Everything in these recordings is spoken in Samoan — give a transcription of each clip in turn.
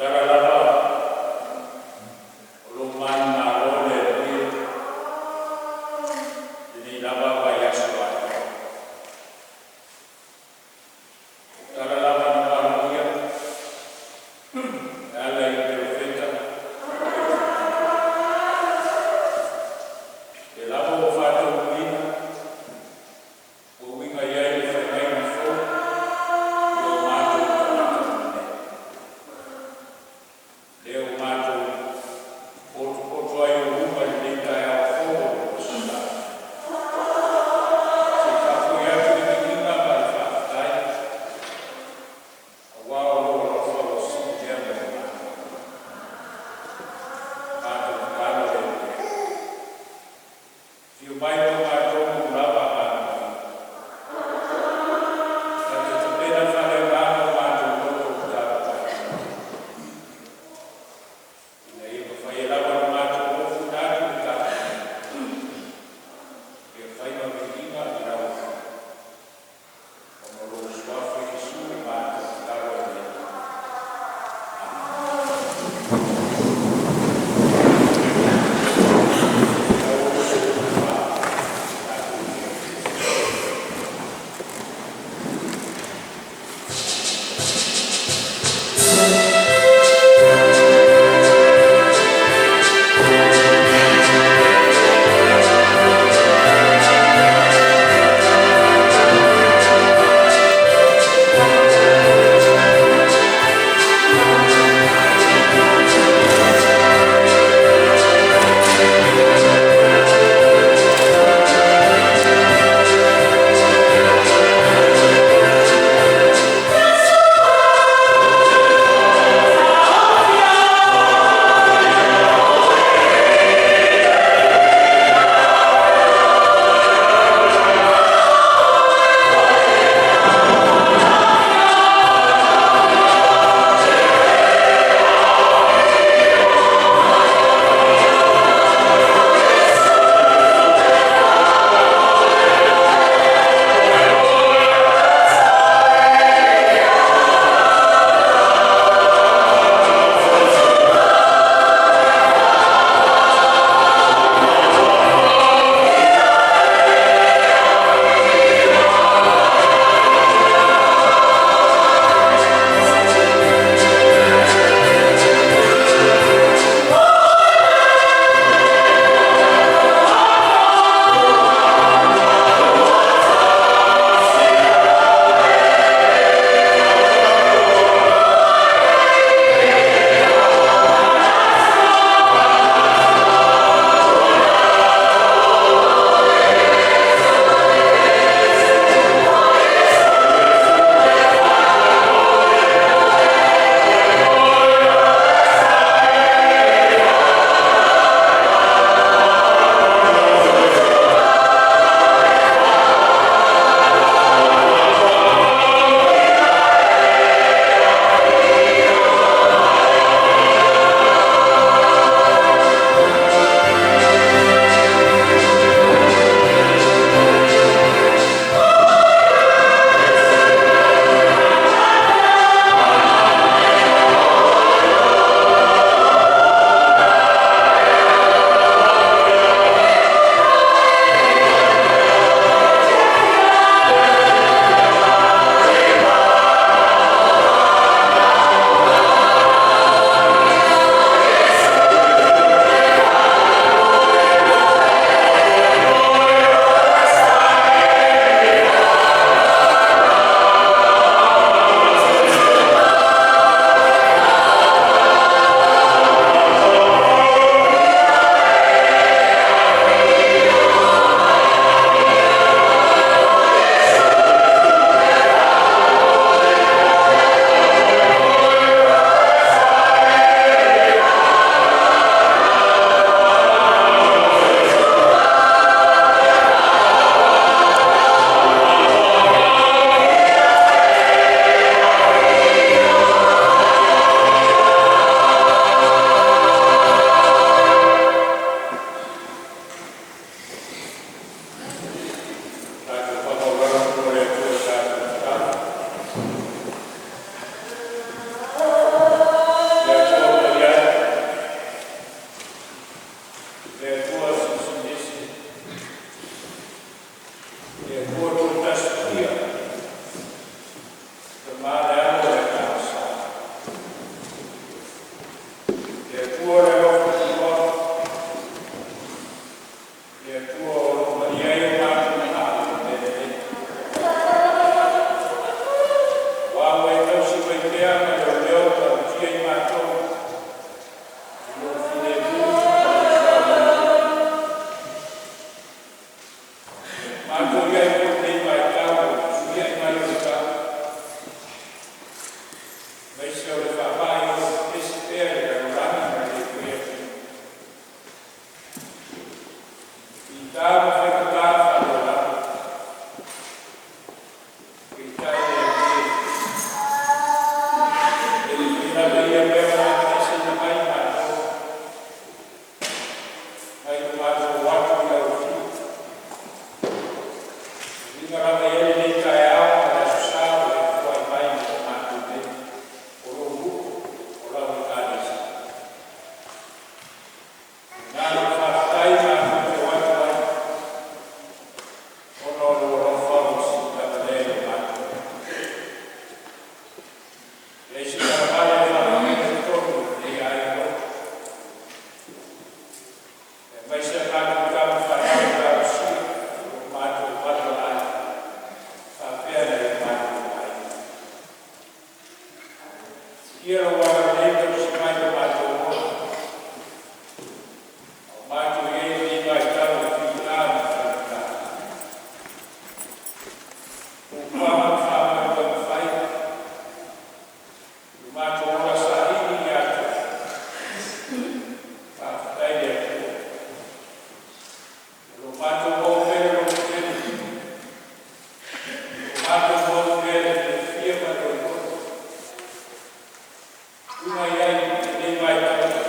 Tala lava o lo manumalo le Alii i lenei lava vaiaso atoa. O tala lava na pasia e ala i Perofeta ma Perofeta, lea lava ua faataunuuina, ua uiga i ai le faigaiga fou i o matou tagata nei. Lea ua matou potopoto ai i ou luma i lenei taeao fou o le Aso Sa. Se i faafoi atu le viiga ma le faafetai aua o lou alofa ua sili lea mo i matou.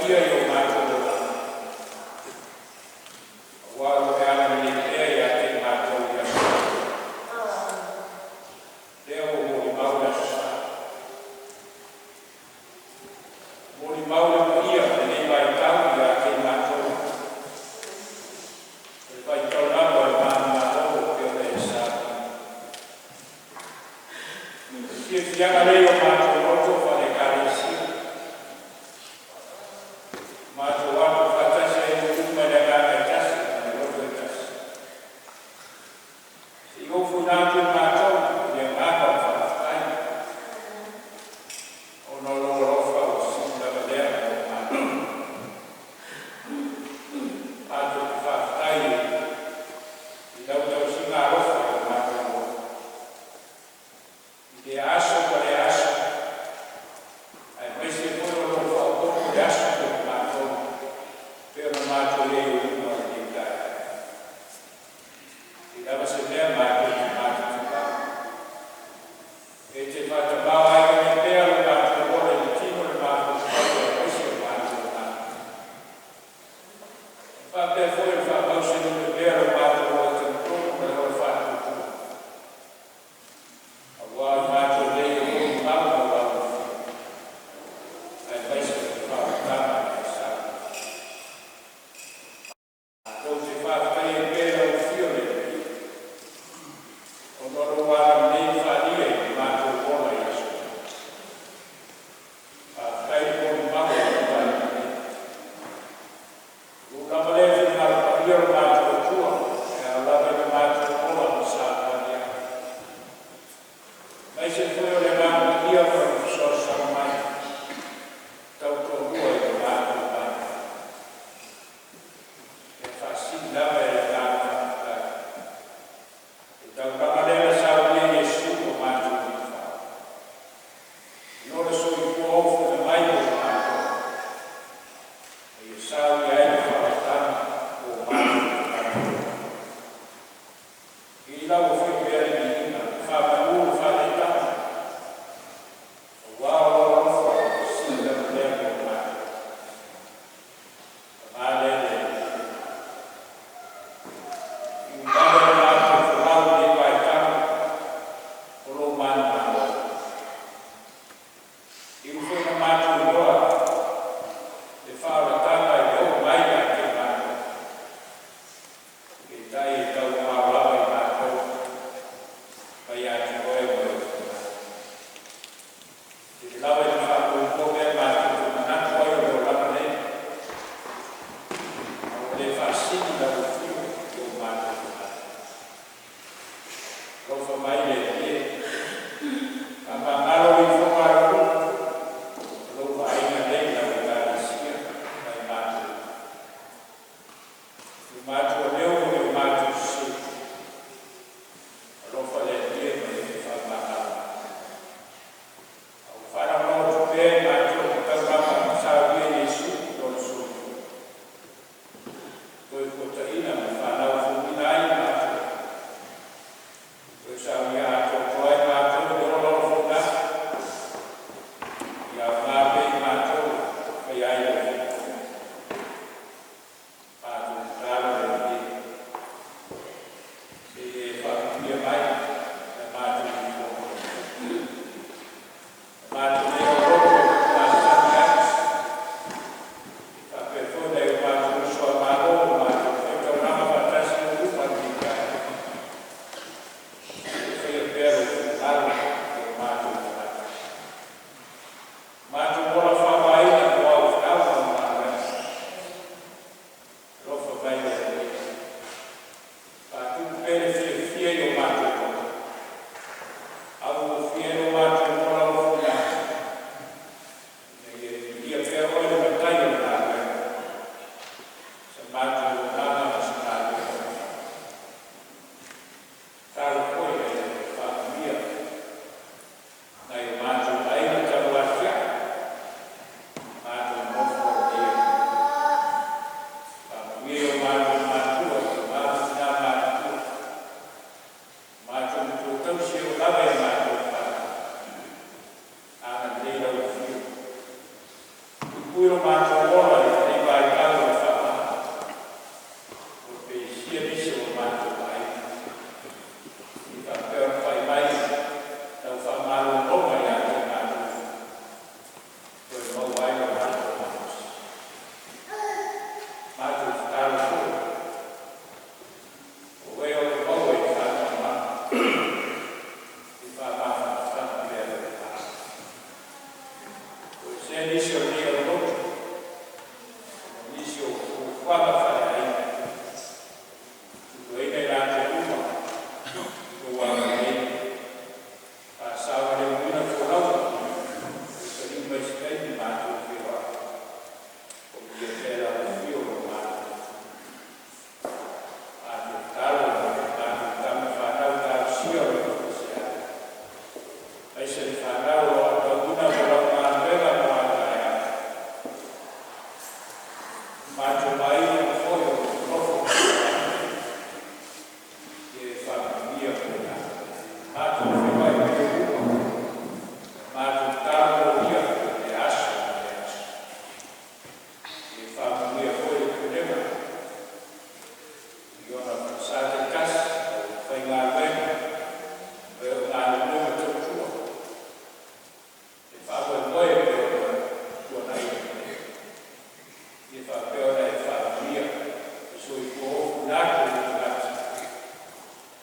paia i o matou olaga, auā ua e agalelei pea ia te i matou i aso uma, lea ua molimau le aso Sa. Molimau le paia o lenei vaitau ia te i matou, o le vaitau lava o le manumalo e pei ona e saunia. O le fiafiaga lea i o matou loto faale-Ekalesia, matou o atu faatasi ai i nuu uma i le agaga e tasi ma le loto e tasi, se i ofoina atu e matou le agaga o le faafetai ona o lou alofa ua sili lava lea mo matou. Tui lo matou ola i lenei vaitau o le faamai, ua peisia nisi o matou aiga. Ia faapea ona fai mai lau faamalologa ia te matou, toe maua ai lo matou malosi. Matou tatalo foi, o e o lo o maua i le faanoanoaga, i faamafanafanaga pea le Atua. Toesea nisi o lenei aulotu ona o nisi o fuafuaga faaleaiga, tupuaina i latou uma i lou agalelei, faasaogalemuina folauga, toe taliu mai i se taimi matou feiloai. Faamanuia pea lau afio o lo matou Atua. Matou tatalo mo nai a matou tama fanau, talosia o lo o faisea, aemaise le fanau o lo o aotauina mo lau galuega mo a taeao. O matou aiga foi o lo o nonofo ma tapuai, ia e faamanuia mo i latou. Matou feiloai pea i luma, matou tatalo molia i lea aso ma lea aso. Ia e faamanuia foi i le pulega i ona falesa taitasi, le aufaigaluega o e o galulue ma tautua i le faamoemoe e pei ona tuanaina nei. Ia faapea ona e faamanuia le soifua ofuina atu o lou tagata e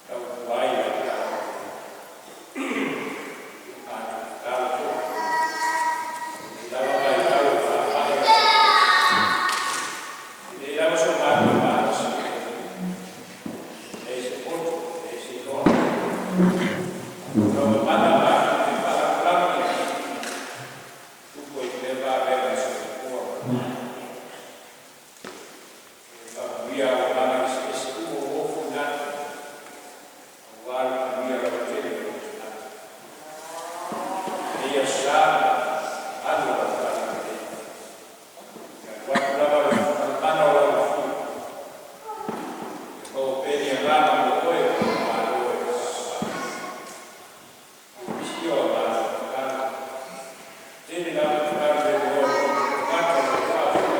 tautua ai i lau Matagaluega. Matou tatalo foi i lenei lava vaitau o le faamai o lo o faatasi, e leai lava so matou malosi, e leai se poto, leai se iloa. O lau mana matou te faalagolago i ai, tupu ai pea vavega o le soifua ma le ola. Ia faamanuia auaunaga eseese uma ua ofuina atu aua le manuia lautele o ou tagata. I lenei aso Sa ma le mamalu o lau Palemene, e alu atu lava le mana o lau afio, ia maua pea ni agaga mo Oe o lou Malo e faapaupau. Usia a matou tatalo, tele lava tatalo le iloa e o tatou tagata o lo o faafofoga.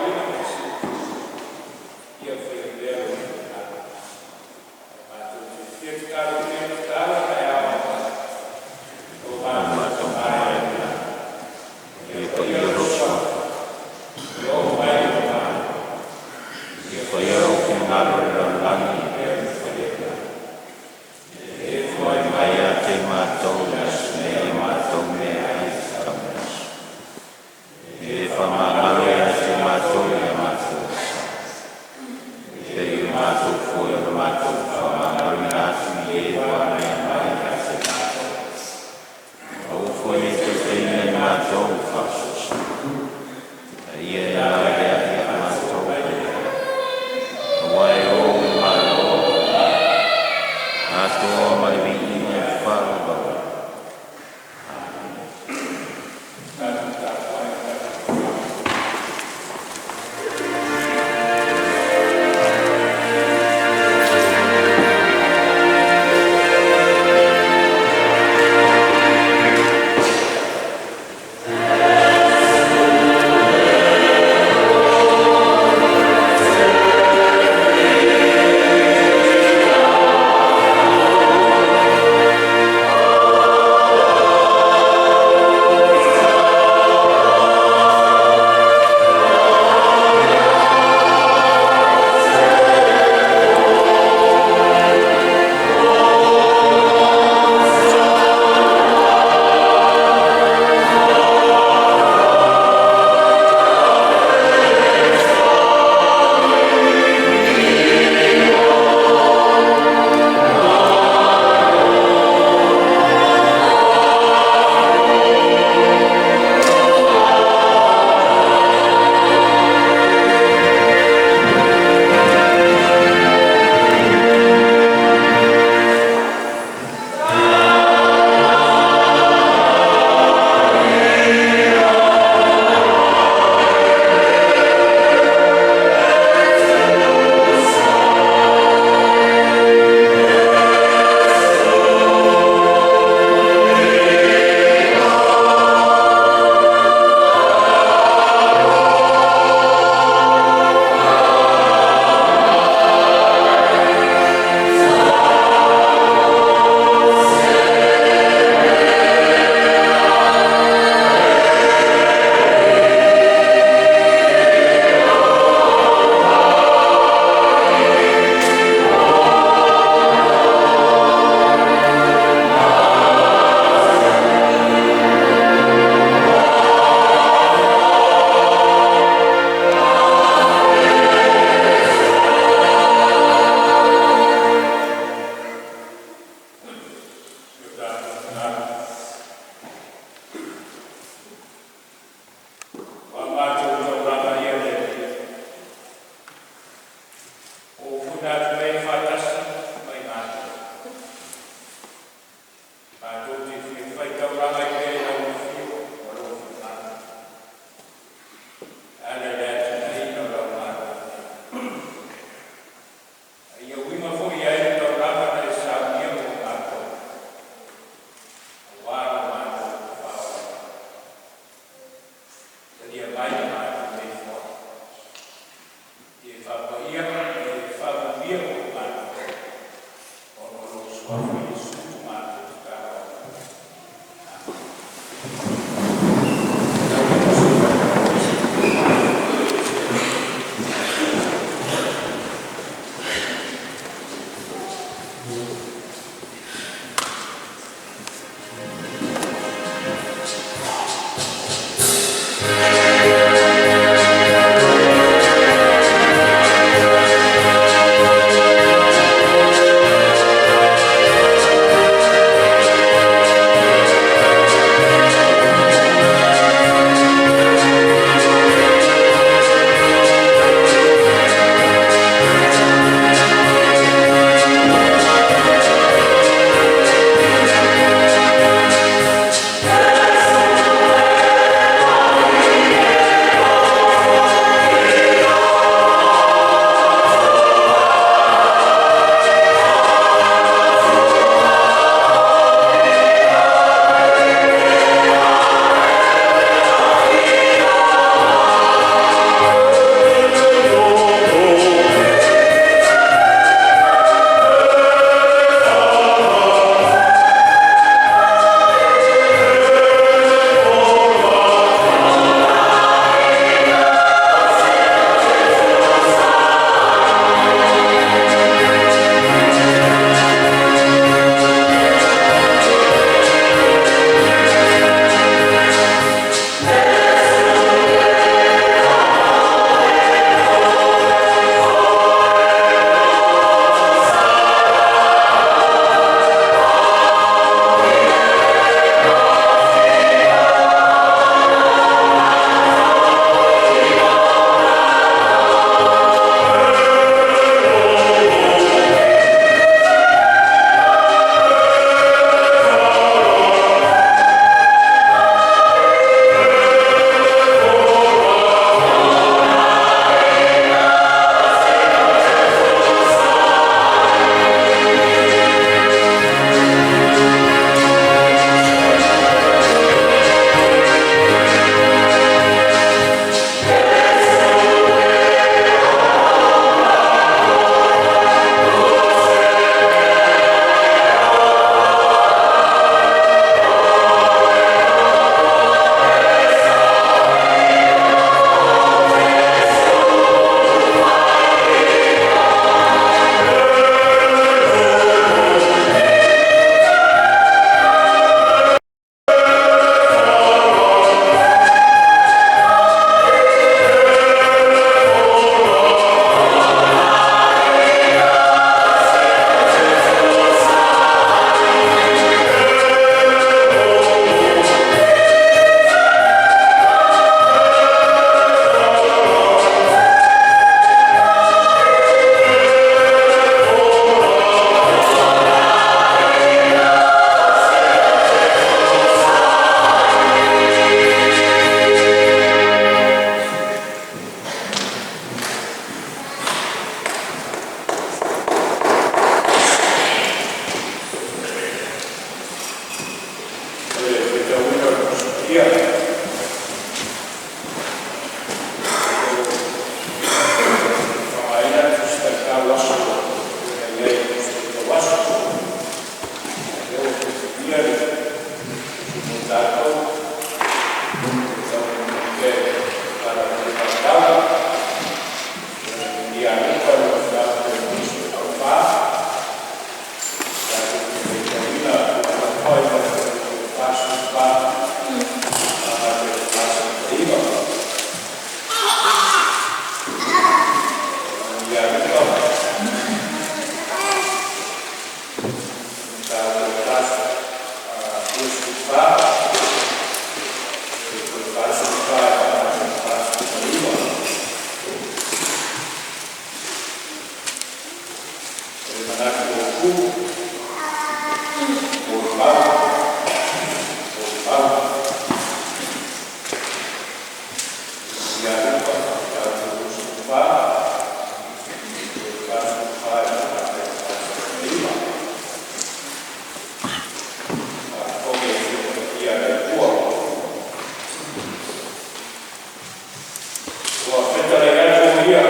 Ua fetalai atu o Ia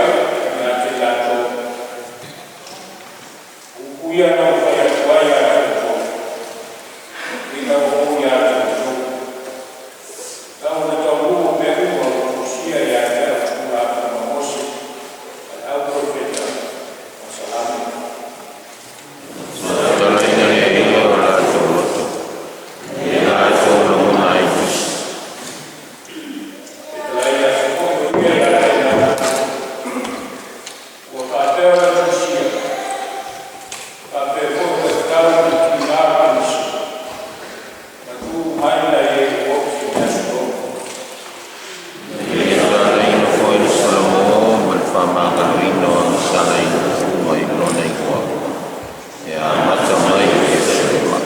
ia te latou, o upu ia na ou fai atu ai ia te outou, ina ua ou ia te outou, tau ina taunuu mea uma ua tusia ia te au i Tulafono a Mose ma le auprofeta ma Salamo. Tatalaina e Ia o latou loto, ina ia latou lagona ai tusi. Fetalai atu foi o Ia ia te latou, ua faapea ona tusia, e faapea foi ona tatau ona tiga le Keriso, ma tu mai nai e ua oti i le aso tolu. Ina ia tatalaina foi le Salamo ma le faamagaloina o agasala i nuu uma i lona igoa, e amata mai i Ierusalema.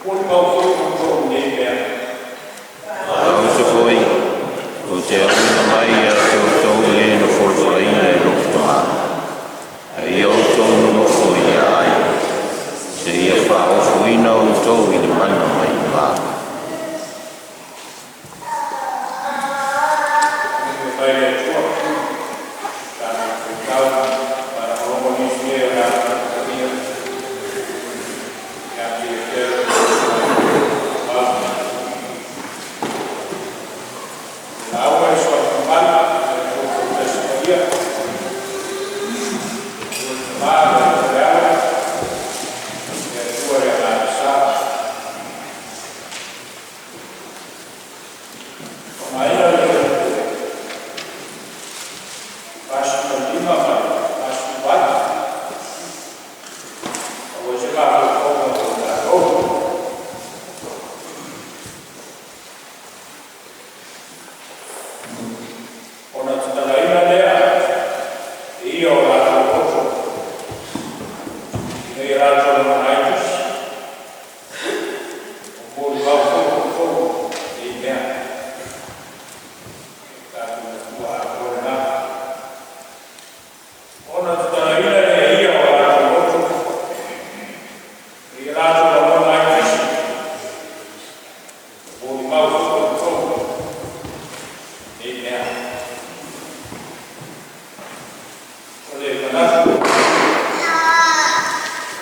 Ua molimau foi outou i nei mea. Ae foi, ou te auina mai ia te outou e na folafolaina e lou Tama. A ia outou nonofo i le aai, seia faaofoina outou i le mana mai luga. Mai le Atua, tatou faitau faalogologo nisi e o latou paia, ia te Ia pea le mau. Lauga i Suafa le Atua Tauitasi Paia, Atua le Tama, le Atua le Alo, le Atua le Agaga Sa. Faaaogaina le 45 ma le 48 aua se mafaufauga o tatou. Ona tatalaina lea e Ia o latou loto, ina ia latou lagona ai tusi. Ua molimau foi outou i nei mea. Tatou matua atoa lena. Ona tatalaina lea e Ia o latou loto, ina ia latou lagona ai tusi. Ua molimau foi outou i nei mea. O le manatu,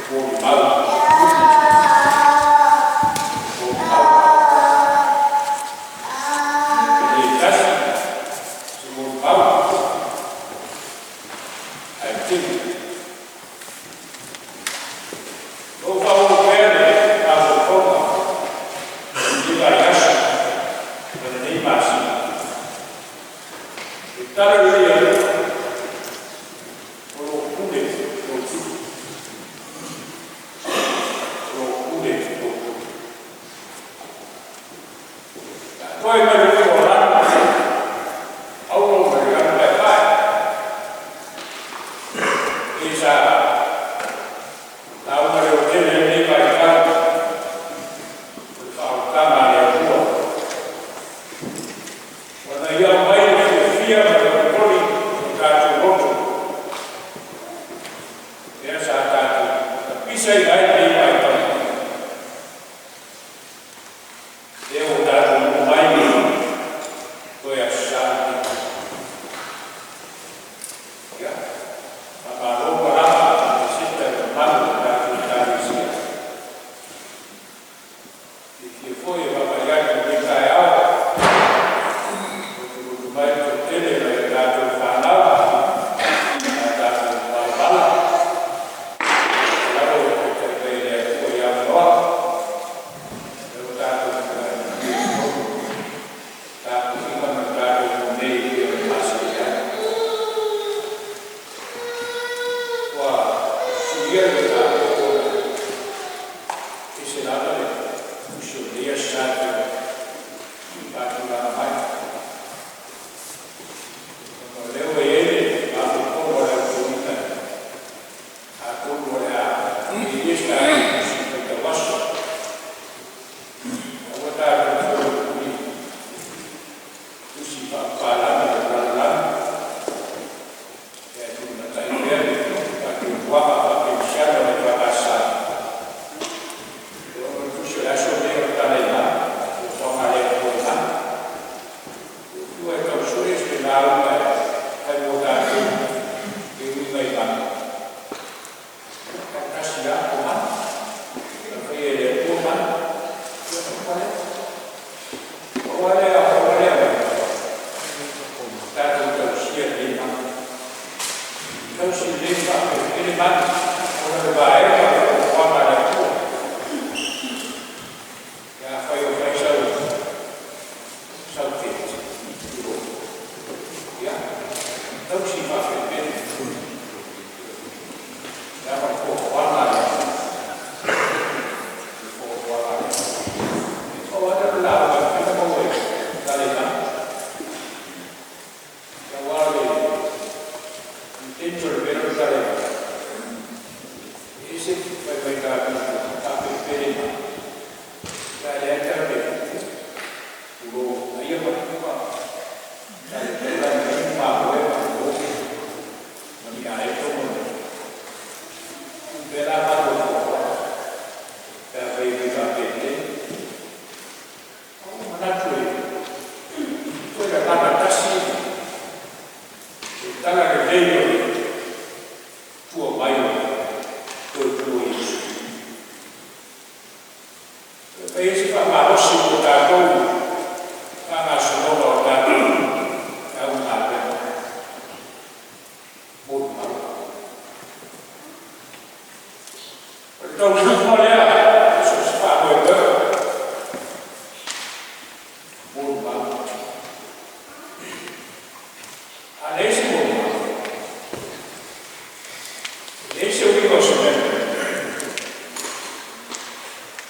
molimau, molimau. E le tasi se molimau, ae tele. Ou faaauau pea le mafaufauga i lenei vaiaso ma lenei masina. Le tala lelei a Luka, o lo o pule lou tupu. O lo o pule lou tupu. Toe mai le o lanu, aulo mai le lanu paepae. E sa lauga le tele lenei vaitau o le faaolataga a le Atua. Ona ia mai le fiafia ma le olimoli o tatou loto. Lea sa tatou tapisaina ai lenei vaitau. Lea ua tatou nonofo mai toe Aso Sa lenei. Ia, faamalo malaga i seta i mamalu o tatou Ekalesia. Fiafia foi e vaavaai atu i lenei taeao. Lotoloto mai le toatele mai o tatou fanau, a tatou malamalama. Lava ua taitai mai e le Atua i avanoa. Lea ua tatou i totonu. Tapuaiga ma tatou nei e o le masani ai. Ua suia le mataupu ona ese lava le tusi o lenei Aso Sa i faatulaga mai. Ona o lea ua i ai le mafaufauga o le autoeaina, atonu o le a i se tatou tusi faitau aso. Aua tatou fono tusi faapapalagi o le lalolagi. E tulimatai pea le faatuatuaga faakerisiano le EFKS. O le tusi o le aso lenei o le tala i lagi, fuafuaga a le Atua i lagi. lauga e fai mo tatou e uiga i mana. E tasi lava o mana. Na faia e le Atua mana. Ia uma lea. Pau lava lea, pau lava lea mea, tatou tausia lenei mana. Tausi lelei ma faapelepele mana, ona o le vaega o le fuafuaga a le Atua. Ia afai o fai sau sau tent, tulou, ia, tausi faapelepele. Leaga o le fuafuaga a le Atua. O le fuafuaga a le Atua. Pau lava lea o le lauga e mafai ona maua i tala i mana. Aua o le intention o le mea lea o le tala i mana, e ese fai mai tatou te faapelepele mana, ia a o lea lava tatou te tulou, aia ma sa le taulagi ai ni mamoe ma ni o ma ni aeto ma ni tuu pea la matou fuafuaga pe afai e fia faapelepele. Ua ou manatu e toe lagana tasi le tala lelei o le tua mai o le toe tu o Iesu. E fai ai se faamalosi mo tatou faagasologa o tatou augaluega molimau. O le taunuuga lea o so o se faamoemoega molimau. A leai se molimau, e leai se uiga o se mea.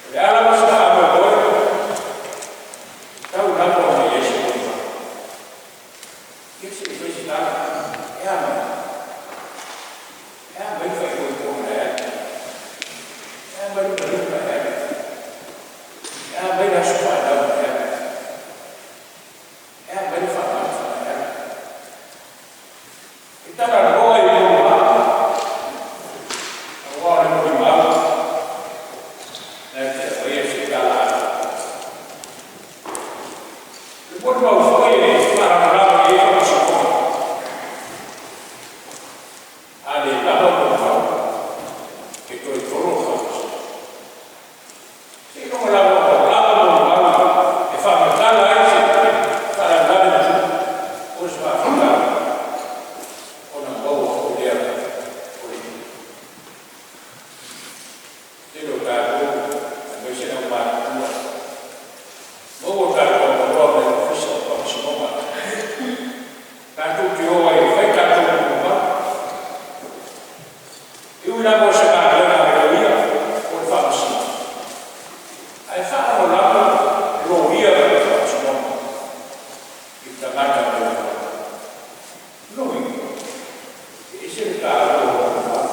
O le a lava se faamoemoe, tau lava ona i ai se molimau. Ia se i fai se tala, e a mai? E a mai le faaipoipoga na e alu? E a mai le maliu na e alu? E a mai le aso fanau na e alu? E a mai le faamamafa na e alu? E talanoa i molimau, aua o le molimau na te aumaia se tala atu. O le molimau foi e faalagolago i ai faamasinoga. A le lava molimau, e toe tolo le faamasinoga. Seiloga lava ua lava molimau e faamatala ai se faalavelave na tupu o se faafitauli ona maua foi lea o le iuga. Tele o tatou, aemaise le aumatutua, maua tatou avanoa mai le Ofisa o Faamasinoga tatou te o ai e fai tatou molimau. E ui lava o se galuega a le loia o le faamasino, ae faalagolago loia i le faamasinoga i tagata molimau. Lona uiga, e ese le taua o molimau.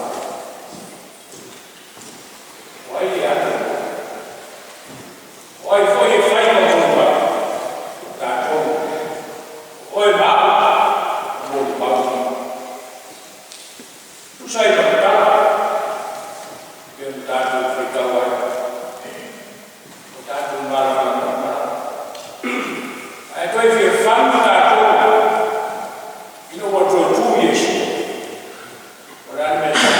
O ai e alu? O ai foi e fai ma molimau? O tatou. O oe ma au, o molimau. Tusa ai ma le tala, pe ona tatou faitau ai, o tatou malamalama uma lava. Ae toe fia fagu tatou ina ua toe tu Iesu. O le a le mea sa?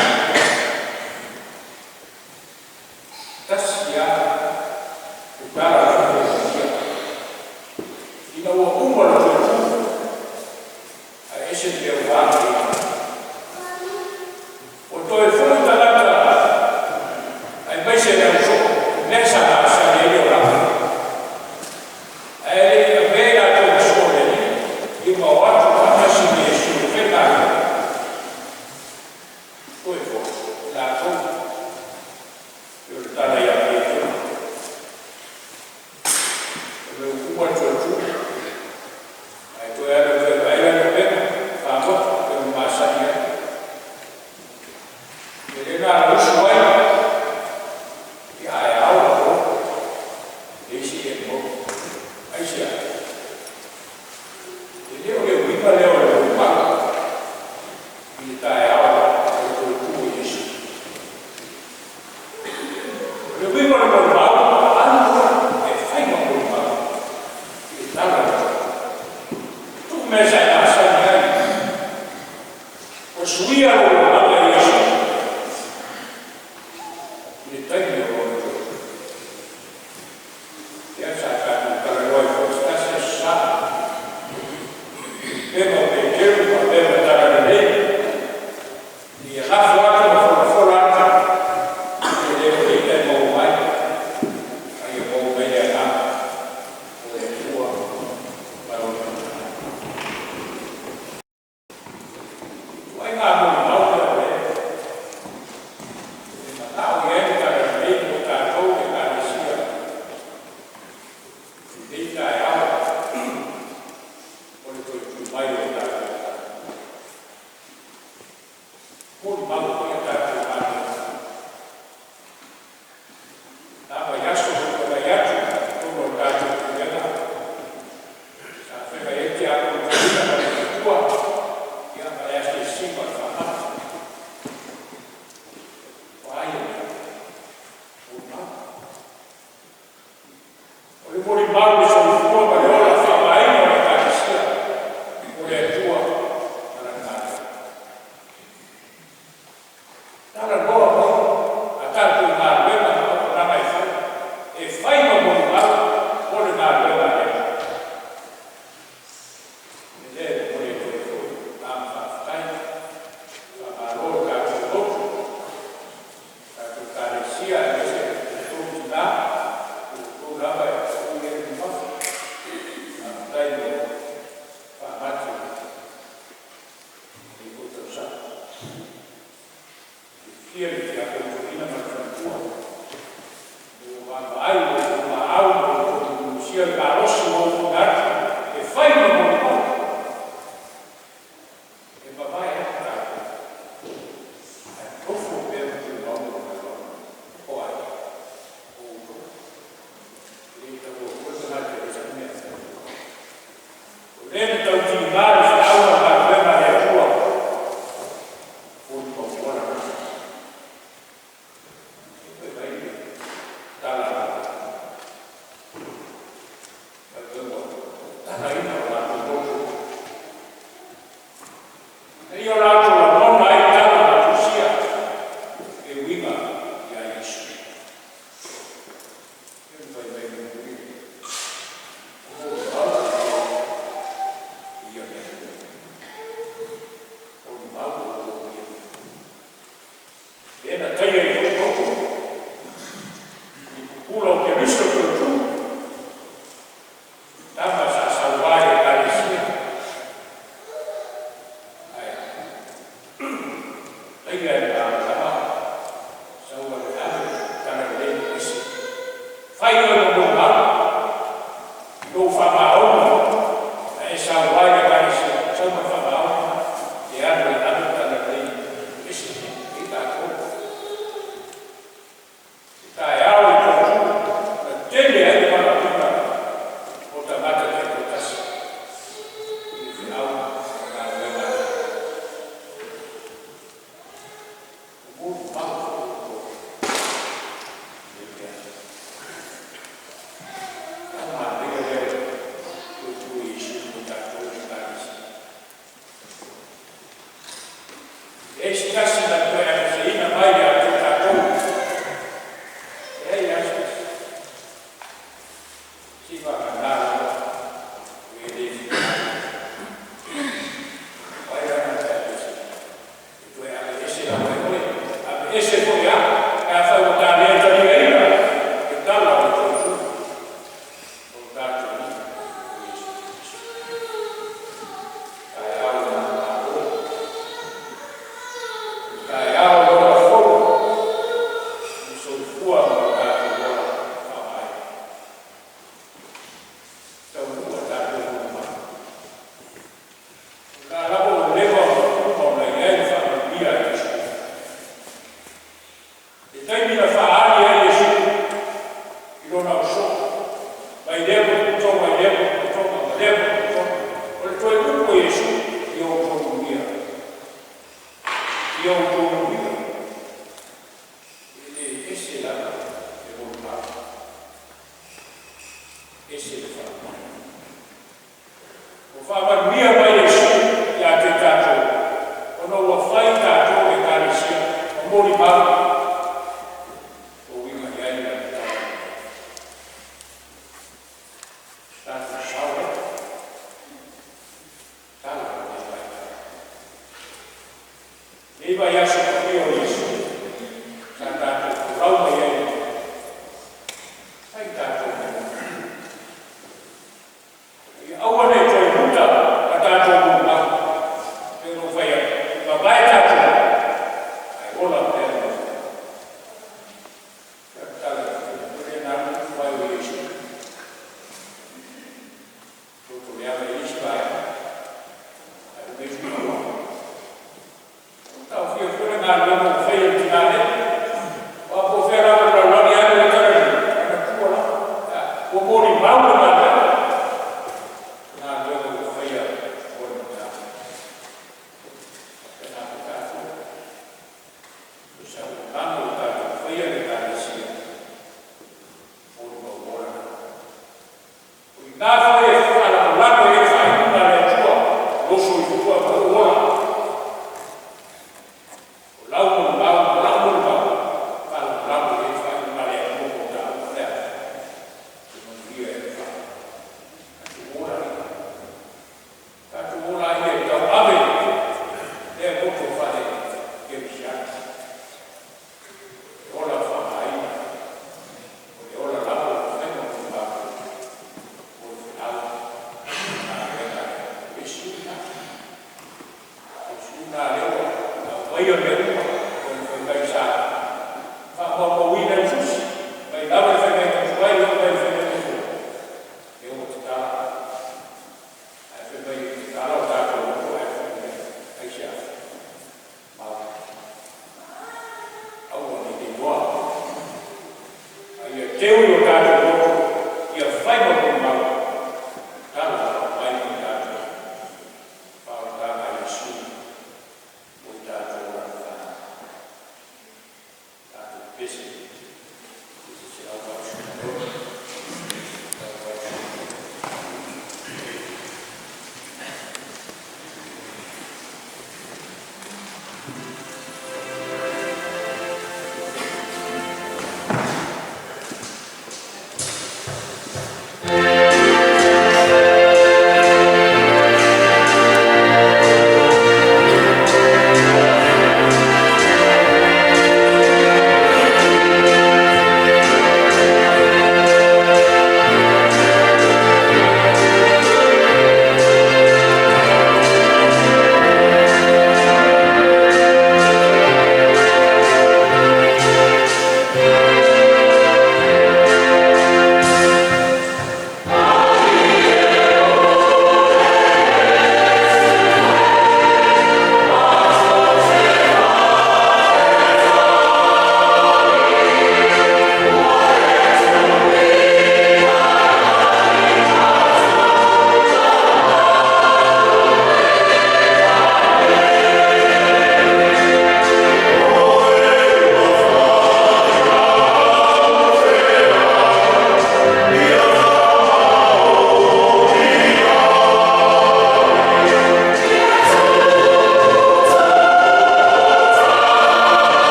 Tasi lava le tala o le faia. Ina ua uma le toe tu, ae ese le mea ua alu ai. Ua toe foi tagata aemaise le ausoo, mea sa masani ai le olaga. Ae le i avea i latou ma soo o le Alii, ia ma o atu faatasi ma Iesu e fai galuega. Toe foi latou e o le tala ia Petero. O le uma le toe tu, ae toe alu toe vaai le upega, fagota pe ona masani ai. E le na usu ai, ia ae ao la po, le isi e maua. Aisea? E le o le uiga lea o le molimau i le taeao o le toe tu o Iesu. O le uiga o le molimau, alu e fai ma molimau i le tala o le toe tu. Tuu mea sa e masani. Suia lou olaga i Iesu i le taimi o lona toe tuli. Lea sa tatou talanoa ai foi i se tasi Aso Sa, lupega o Peteru faapea ma Talalelei, ina ia lafo atu ma folafola atu e le o le i'a e maua mai, a ia maua mai le Agaga o le Atua ma Lona punaai. Ituaiga molimau lea o lea e manao i ai le Talalelei mo tatou le Ekalesia i lenei taeao o le toe tui mai o tatou tagata. Molimau foi a tatou galuega. Na vaiaso ua tuanai atu i totonu o le tatou pulega, sa feagai ai le tiakono toeaina ma le faletua, ia ma le asiasiga o le faamai. O a ia mea? Molimau. O le molimau i le soifua ma le ola faaaogaina o le Ekalesia mo le Atua ma Lana galuega. Talanoa mai a tatou galuega ma auaunaga e fai, e fai ma molimau mo le galuega a le Atua. O le mea lea e momoli atu ai foi le agaga faafetai, faamalo i le tatou lotu, tatou Ekalesia aemaise outou tinã, o outou lava e pau i ai le mamafa. Faafetai mo le faamati o lenei foi tausaga. Fiafia le tiakono toeaina ma le faletua ina ua vaavaai i lo outou paau ma lo outou musumusia le malosi ua tuuina atu e fai ma molimau. E mavae atu tatou, ae nofo pea ma tumau le molimau. O ai? O outou. E le taua fua le tagata e leai sana mea e fai. O lea na tautiga le feau ma le galuega a le Atua, molimau auala lena. Fai mai le tala a fai mai ua tatalaina o latou loto ina ia o latou lagona ai tala na tusia e uiga ia Iesu. Lea na fai mai mulimuli, o molimau outou i ia mea. Molimau outou i ia mea. Lea na taia ai foi outou i pupula o Keriso toe tu, tama sa sauā i Ekalesia, ae taia e le malamalama, sau ave ave talalelei ese. Fai oe ma molimau i lou faamaoni na e sauā i le Ekalesia, sau ma le faamaoni e alu e ave le talalelei ese i tatou. I taeao i Toetū na tele ai le valaauina o tagata taitoatasi i le feau ma le galuega a le Atua. O molimau foi outou i nei mea. Tau manaia lea o le toe tu o Iesu mo tatou le Ekalesia. E leai se tasi na toe aveeseina mai ia te tatou. E leai lava se tasi. Seivagana lava o e le finagalo. O ai la na toe aveeseina? E toe aveese lava e oe, aveese foi e au, pe afai ua ta le taliaina le tala o le toe tu o lo tatou Alii o Iesu Keriso. Taeao i lana Malo, o le taeao o lona Fono, i le soifua ma lo tatou ola faavae. Taunuu a tatou molimau. O lena lava ua leva ona uma ona i ai le faamanuia a Iesu. Le taimi na faaali ai Iesu i lona ausoo, mai lea potopotoga i lea potopotoga ma lea potopotoga, o le toe upu a Iesu, Ia outou manuia. Ia outou manuia. E le ese lava le molimau, ese le faamanuia. Ua faamanuia mai Iesu ia te tatou, ona ua fai Lenei vaiaso paia o Iesu sa tatou folau mai ai, fai tatou molimau. Ia aua ne i toe muta a tatou molimau. Pei ona ou fai atu, mavae tatou, ae ola pea le molimau. Ia tatalo atu, o lea na alu le vai o Iesu. Lotoleaga i le isi vaega, ae fai mai isi mau, taofia foi le galuega ua faia e le tina lea. Aua po o fea lava o le lalolagi, alu ai talalelei, ana tua lava. Ua molimau le galuega, galuega ua faia o le matata. Faapena foi tatou. O se auaunaga ua tatou faia i le Ekalesia, molimau ola lena. O i ina foi e faalagolago ai le faaiuga a le Atua, lou soifua ma lou ola. O lau molimau ma la'u molimau, e faalagolago i ai le faaiuga a le Atua mo taua. O le a? E manuia ai le tatou ola lea. Tatou ola ai ia e tauave lea loto faale-kerisiano, e ola faaaogaina, o le ola lava ua fai ma molimau mo le feau ma le galuega a le Atua. O le isi lena, o le isi lena lea ua aumaia mea uma e fai mai sa faamaumauina e le Tusi, mai lava i le faimaiga tuai e oo mai i le faimaiga fou, lea ua tatala. Ae fai mai e tatala o tatou loto ae fai mai aisea? Mau, aua ne i teiloa, a ia teu i o tatou loto ia fai ma molimau, tala mai mo i tatou faaolataga a Iesu mo i tatou olaga.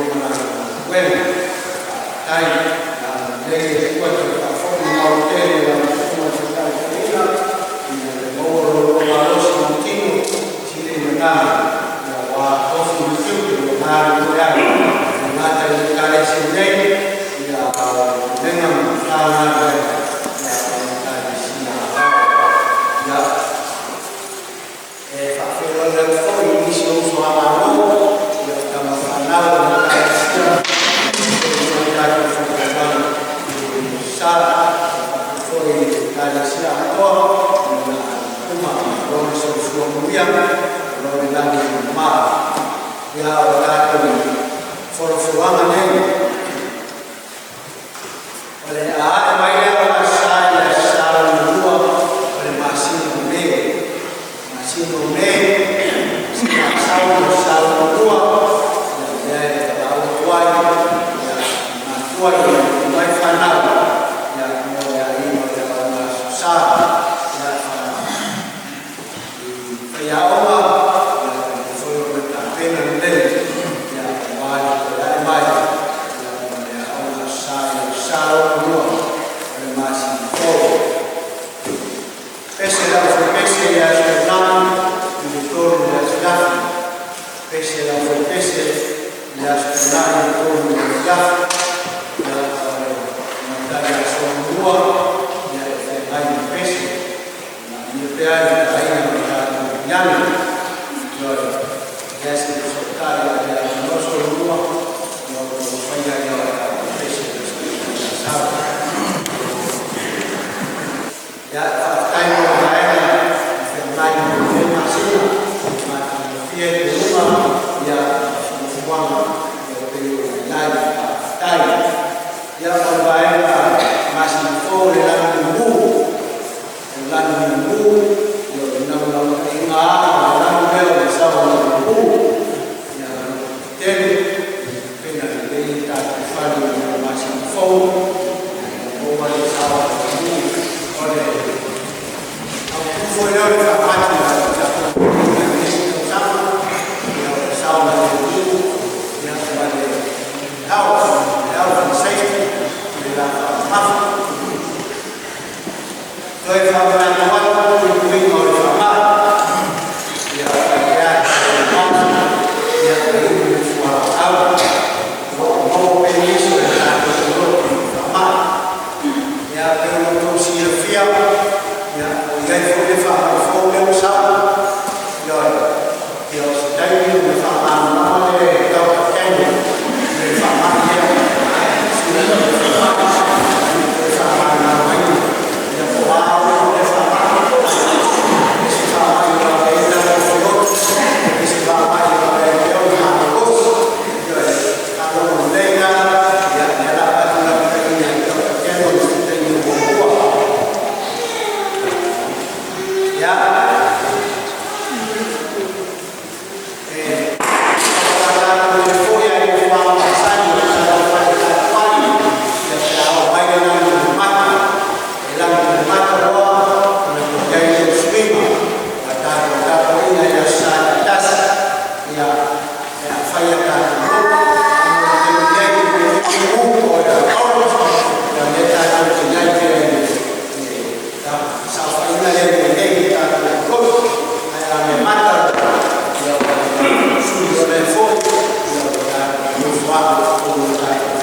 galulue ma latou galuega. Faafetai. Ia agalelei le Atua toe faafoi le mautele i lau Susuga i le Taitai Toeaina ina ia maua lo oulua malosi ma le tino sili ona aua tofi ma tiute ua galulue ai, e le gata i le Ekalesia nei, a o le Pulega ma Matagaluega o le Ekalesia Aoao. Ia, e faafeiloai atu foi i nisi o uso a Malo, o tama fanau a le Ekalesia o lo o tatou faitaulaga i Sala, faapea foi i le Ekalesia atoa i ona uma. Malo le soifua manuia, malo le lagi e mama. Ia, o tatou folafolaga nei, o le ae mai lea o le Aso Sa i le aso Sa lona lua o le masina o Me. Masina o Me, sina sau le Aso Sa lona lua, ia lea e valaau atu ai ia matua ina ia mai fanau ia mo le aina o le Aoga Aso Sa. Ia i faiaoga ia taumafai foi ona tapena lelei ia aua le toe ae mai ia mo le Aoga Aso Sa i le Aso Sa lona lua o le masina fou. Pese le aufaipese i le aso Tainane i le 3 i le afiafi. Pese le aufaipese i le aso Tainane i le 3 i le afiafi. Ia, o le amatalia i le aso Lua, ia e feagai ma pese. Manaomia pea le taina o le tatou piano. Ioe, lea se i fesootai i le avanoa Solomua, ia ona mafaia lea o le tatou pese i le aso Sa. Ia, faafetai mo le vaega na feagai ma lenei masina, matagofie toeluga ia fuafuaga e pei ona i ai. Faafetai. Ia, o le vaega masina fou, le lanu mumu. O le lanu mumu, ia o le naunautaiga lava o le lanu lea o le saogalemu. Ia tele pena lelei le tatou fale i le masina fou, ia maua le saogalemu. O le autu foi lea o le faamati na tatou i lenei tausaga, ia o le saogalemu ia ma le health and safety i le la faamamafa. Toe faamanatu atu i uiga o le faamai. Ia faapea le ia inu le fualaau. O lo o maua pea nisi o le tatou loloto i faamai. Ia, pei ona outou silafia, ia, ua i ai foi le faamai fou lea ua sau. Ioe, ia o se taimi ona faamalamalama lea e Dr. Daniel le faamai lea, sui o le faamai, toe faamalamalamaina. Ia po o a uiga o lea faamai, isi faamai e lavea ai tatou fioto, isi faamai e lavea ai pea ona malolosi. Ioe, faalogo lelei la, ia lea la avatu lapataiga i Dr. Daniel i se taimi o muamua. Ia, e tatou foi ai le fuaga masani o le tatou faletalavai, ia pe a oo mai le lanu i le mata, e lanu i le mata loa ona toe i ai lea o suiga a tatou tapuaiga i aso Sa taitasi ia e afai a tatou loto. A mo le taimi nei i le remove o le orange, ia lea tatou te i ai pea i le saofaiga lea ua i ai le tatou loto, ae a mata ia ua sui o lea foi ia o le tatou nofoaga i totonu o le tatou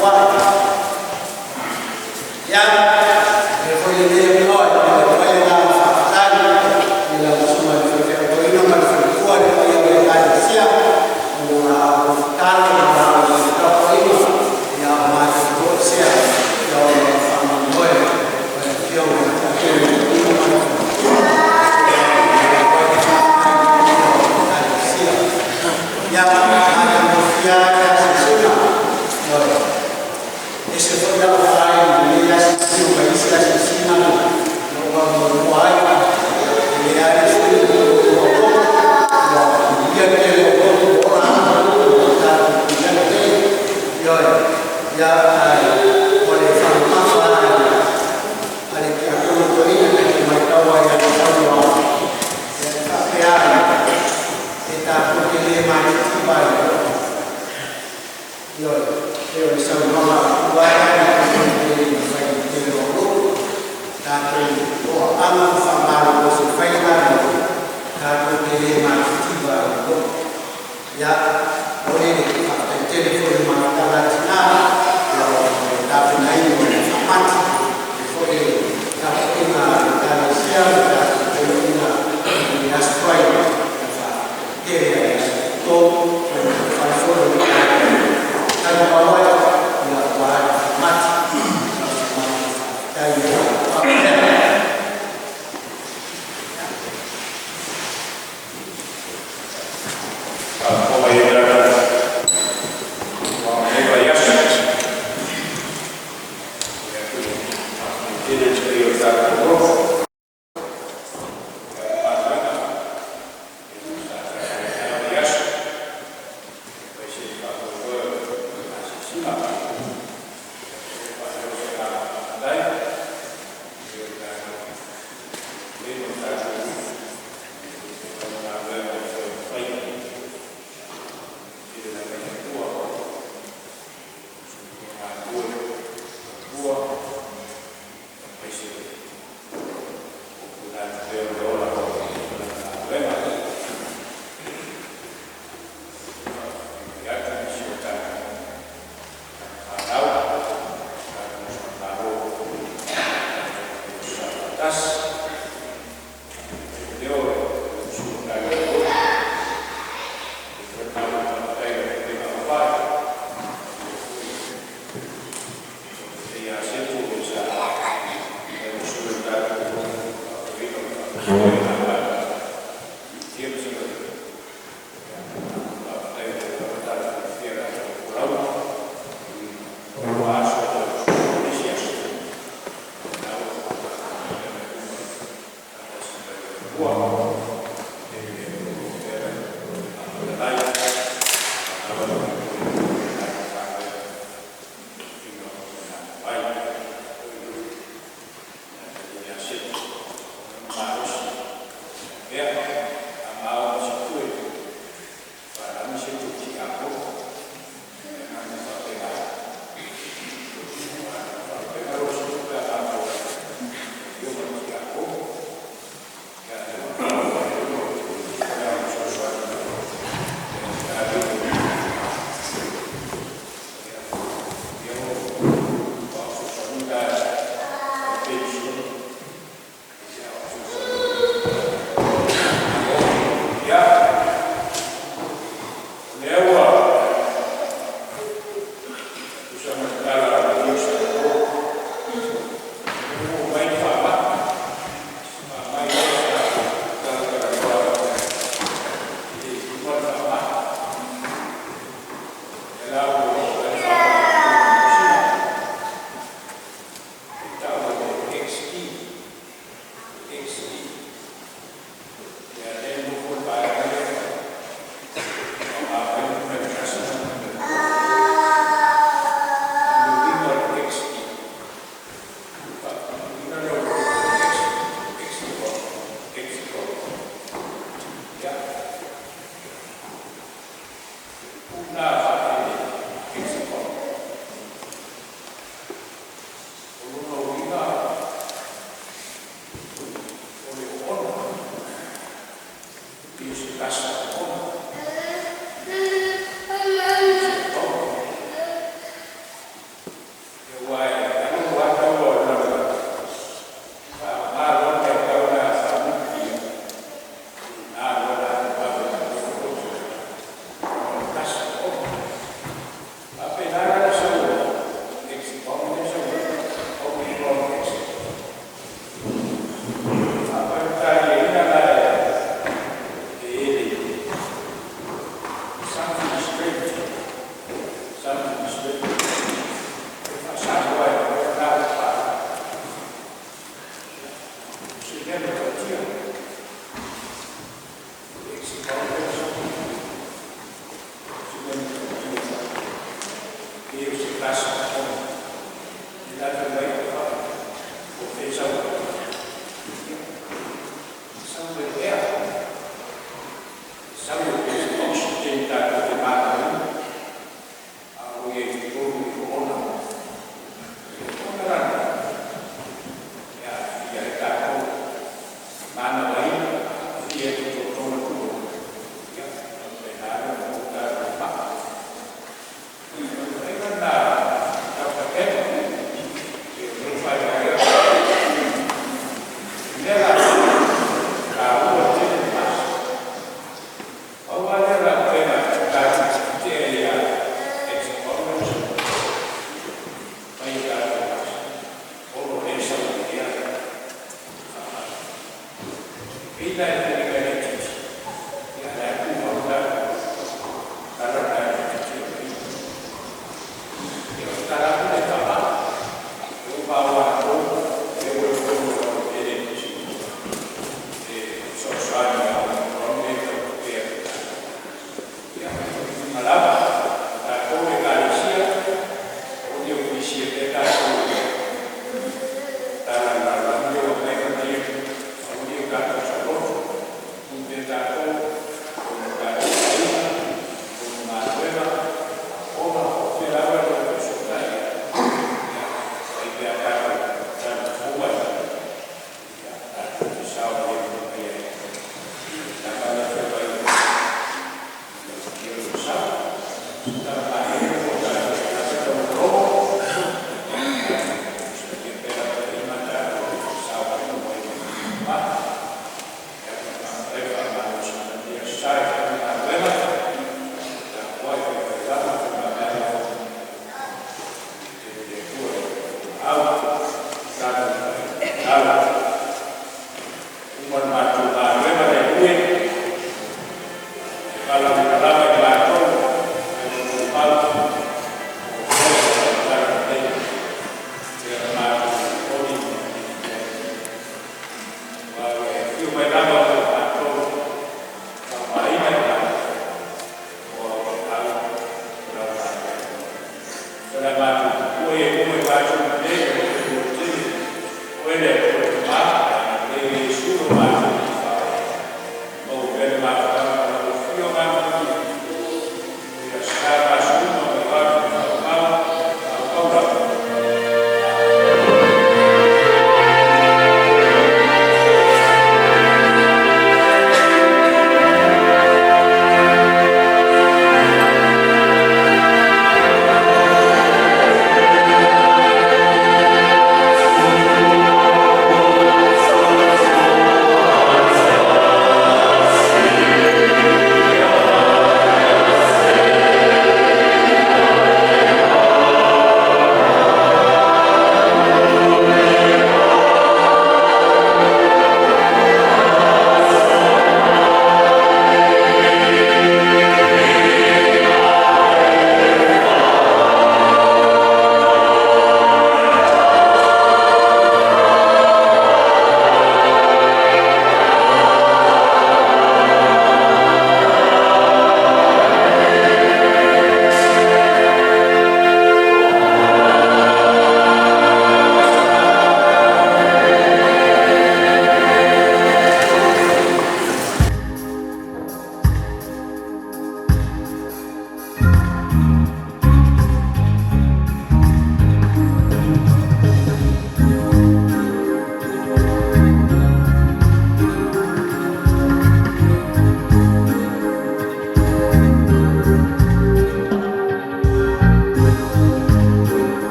faletalavai. Ia, e foi lenei avanoa e momoli atu ai le agaga faafetai i lau Susuga i le Faifeau Toeaina ma le faletua, le paia o le Ekalesia mo la outou tatalo ma la outou tapuaiga ia o matou toesea ona o le faamoemoe o le afioga i le Tiakono Toeaina ma le faletua. Ia, e momoli atu ai le faafetai i le paia o le Ekalesia. Ia, matagofie lava le asiasiga. Ioe, ese foi lau vaai i lenei asiasiga ma isi asiasiga na ou alu muamua ai. E leai le suiga o le loto, ua manuia le tele o loto ua ola o tatou i ai nei. Ioe, ia, ae o le faamamafa a le Tiakono Toeaina na te matau ai i ana saunoaga, ia e faapea ai, e tatou te le matitiva ai. Ioe, e o le saunoaga a le Atua lea e le mafai ona tele o atunuu, tatou toaaga ma faamalolosi e fai le galuega, tatou te le matitiva ai foi. Ia, momoli le faafetai tele foi i le mafutaga a tina o le tapenaina o le faamati, e faapea foi le tapuaiga a le Ekalesia ma le tatou feiloaiga i le Aso Faraile. Faafetai tele lava ia te outou. Ua manuia foi le tatou talamau ai aua le faamati. O se matou faafetai lea. Faamanuia. Faafofoga Le a matou tupua ia i luma i matou lelei o le tele. Oe le